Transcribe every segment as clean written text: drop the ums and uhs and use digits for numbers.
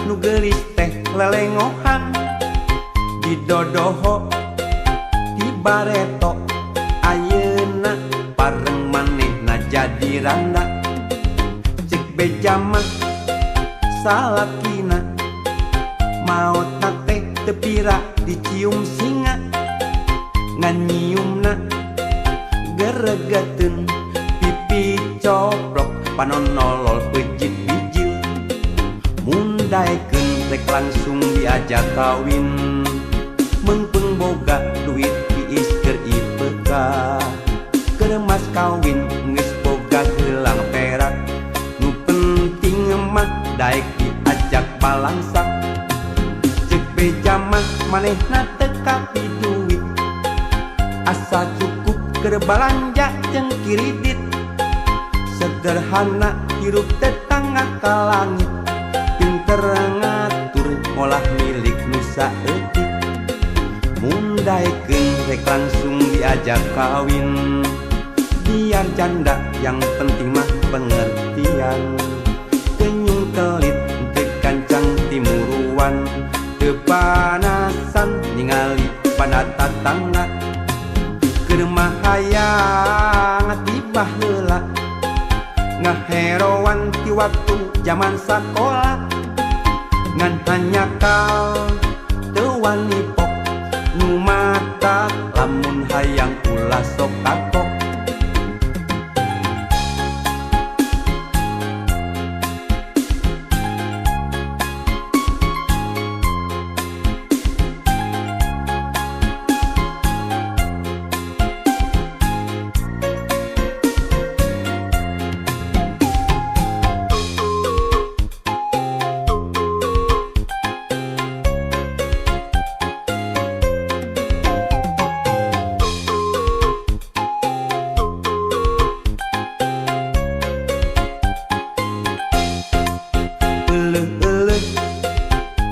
nu geulis teh lelengohan didodoho ti bareto ayeuna pareng manehna jadi randa cek beja mah salakina maot teh teu pira dicium singa ngan nyiumna geregeteun pipi coplok panon nolol pejit bijil mun daekeun rek langsung diajak kawin meungpeung boga duit tiis keur IPK keur mas kawin geus boga gelang perak nu penting mah daek diajak balangsak cek beja mah manehna teu kapi duit asa cukup keur balanja jeung kiridit sederhana hirup tetangga ka langit pinter ngatur ngolah milik nu saeutik mun daekeun rek langsung diajak kawin biar janda yang penting mah pengertian kenyung kelit teu kancang timuruan teu panasan ningali pada tatangga keur mah hayang tibah heula ngaheroan ti waktu zaman sakola ngan hanyakal teu wani pok nu mata lamun hayang ulah sok kapok.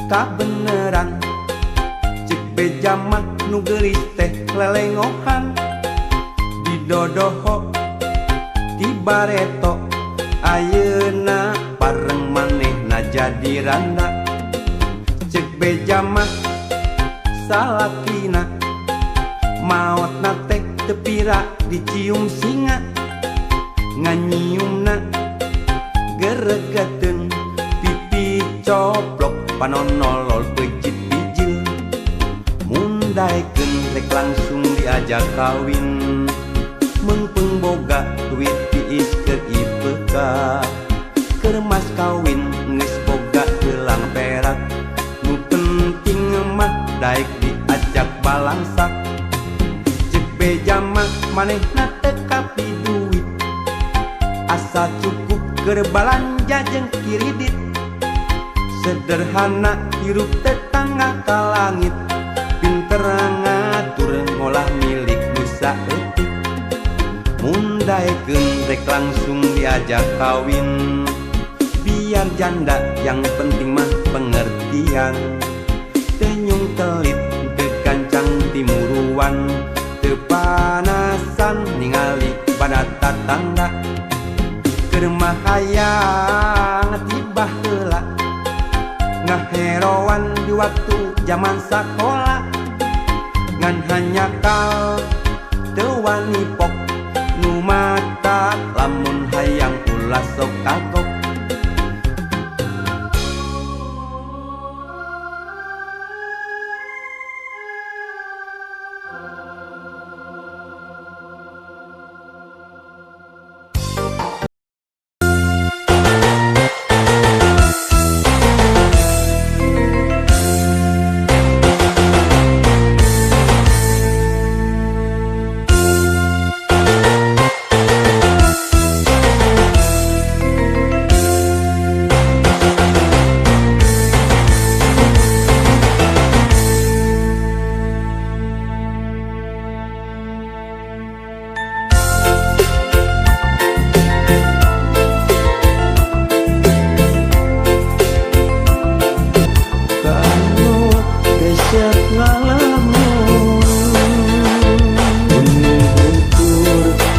Kabeneran cek beja mah nu geulis teh lelengohan didodoho ti bareto ayeuna pareng manehna jadi randa cek beja mah salakina maotna teh teu pira dicium singa ngan nyiumna geregeteun pipi coplok panon nolol pejit bijil mun daekeun rek langsung diajak kawin meungpeung boga duit tiis keur IPK keur mas kawin geus boga gelang perak nu penting mah daek diajak balangsak cek beja mah manehna teu kapi duit asa cukup keur balanja jeung kiridit sederhana hirup tetangga ka langit pinter ngatur ngolah milik nu saeutik mun daekeun rek langsung diajak kawin biar janda yang penting mah pengertian tenyung kelit teu gancang timuruan teu panasan ningali pada tatangga keur mah hayang tibah heula ngaheroan di waktu zaman sakola ngan hanyakal teu wani pok nu mata lamun hayang ulah sok kagok.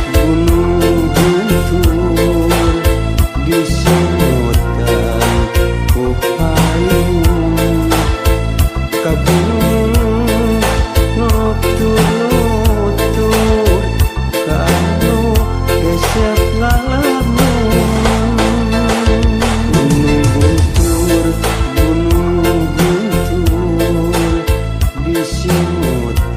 Gunung guntur di semutan ku payung. Muter.